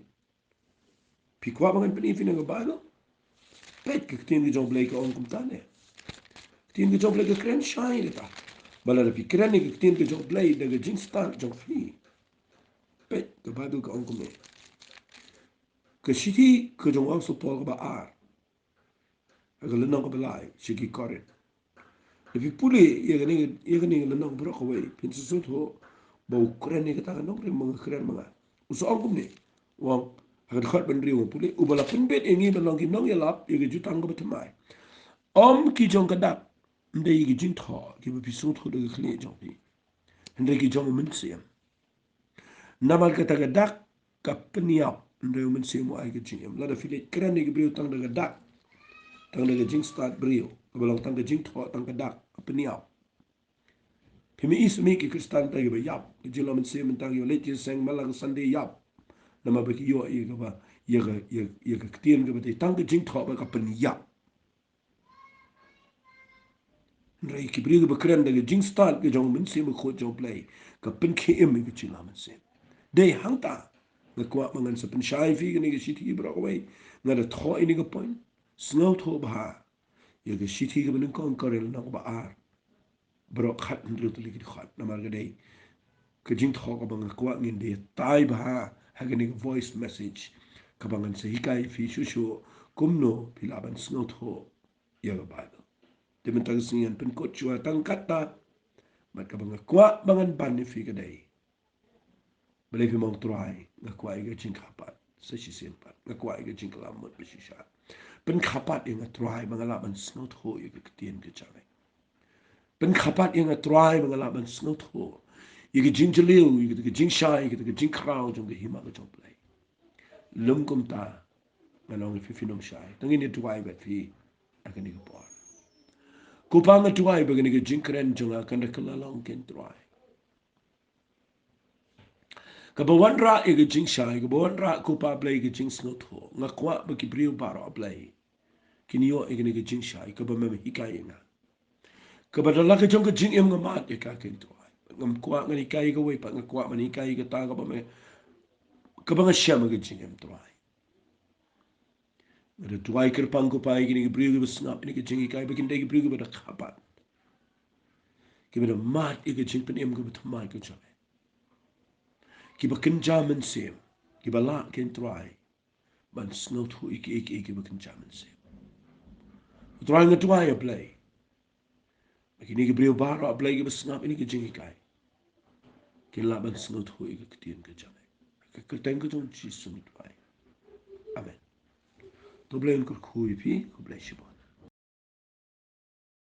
Phi kwah ba ngan pyni phi na ka Baibl? Peit, ka ktien ka jong U Blei ka ong kumta ne. Ka ktien ka jong U Blei ka kren shai kata. Ba lada phi kren ïa ka ktien ka jong U Blei da ka jingstad jong phi, peit, ka Baibl ka ong kumne. Ka shithi ka jong u Apostol Paul kaba ar, ha ka lynnong kaba lai sha ki Korinth. Lada phi pule ïa kane, ïa kane ka lynnong baroh kawei, phin sa sngewthuh ba u kren ïa kata ka nongrim ba nga kren ma nga. U sa ong kumne, u ong ha ka dkhot ba hynriew, pule, uba la pynbit ïa ngi ban long ki nongïalap ïa ka jutang kaba thymmai. Ym ki jong ka dak, ym dei ki jingthoh kiba phi sngewthuh da ka khlieh jong phi, hynrei ki jong u Mynsiem. Namar kata ka dak ka pynïap, hynrei u Mynsiem u ai ka jingim. Lada phi leit kren ïa ki briew tang da ka dak, tang da ka jingstad briew, kaba long tang ka jingthoh, tang ka dak, ka pynïap. Phi mih sha ki Khristan tang kiba ïap, ka jinglong mynsiem tang ïoh leit ïaseng man la ka Sunday ïap. Namar ba ki ïoh ïa kaba, ïa ka, ïa, ïa ka ktien kaba dei tang ka jingthoh bad ka pynïap. Hynrei ki briew kiba kren da ka jingstad ka jong u Mynsiem Bakhuid jong U Blei, ka pynkhie im ïa ka jinglong mynsiem. Dei hangta nga kwah ba ngan sa pynshai phi kane ka shithi baroh kawei. Nga da thoh ïa kane ka point. Sngewthuh bha ïa ka shithi kaba nyngkong Korinth lynnong kaba ar, baroh khathynriew tylli ki dkhot, namar ka dei ka jingthoh kaba nga kwah ngin da ïatai bha ha kane ka voice message, kaba ngan sa hikai phi shuh shuh kumno phi lah ban sngewthuh ïa ka Baibl. Te mynta ka sngi ngan pynkut shuwa tang katta, bad kaba nga kwah ba ngan ban ïa phi ka dei, balei phi mong Trai, nga kwah ïa ka jingkyrpad sa shisien pat, nga kwah ïa ka jingkylla mut ba shisha. Pynkyrpad ïa nga Trai ba nga lah ban sngewthuh ïa ka ktien ka jong me. pynkhapat ïa nga Trai ba nga lah ban sngewthuh ïa ka jingjylliew, ïa ka jingshai, ïa ka jingkhraw jong ka hima ka jong U Blei. Lym kumta, ngan ong ïa phi, phin ym shai. Tang ngin ïa duwai bad phi ha kane ka por. Ko Pa, nga duwai ba kane ka jingkren jong nga kan da kylla long kein Trai kaba wanrah ïa ka jingshai, kaba wanrah, ko Pa Blei, ïa ka jingsngewthuh. Nga kwah ba ki briew baroh, Blei, kin ïoh ïa kane ka jingshai kaba mem hikai ïa nga, kaba da la ka jong ka jingim nga mad ïa ka kein Trai. Ngam kwah ngan hikai ïa kawei pat, nga kwah ban hikai ïa kata kaba me, kaba nga shem ha ka jingim Trai. Nga da duwai kyrpang, ko Pa, ïa kine ki briew kiba sngap ïa kane ka jinghikai ba kin dei ki briew kiba da khapat, kiba da mad ïa ka jingpynim kaba thymmai ka jong me, kiba kynja mynsiem, kiba lah kein Trai ban sngewthuh ïa kiei kiei kiba kynja mynsiem. Trai, nga duwai, A Blei, ba kine ki briew baroh, A Blei, kiba sngap ïa kane ka jinghikai kin lah ban sngewthuh ïa ka ktien ka jong me. Ha ka kyrteng ka jong U Jisu ngi duwai. Amen. To U Blei un kyrkhu ïa phi, khublei shibun.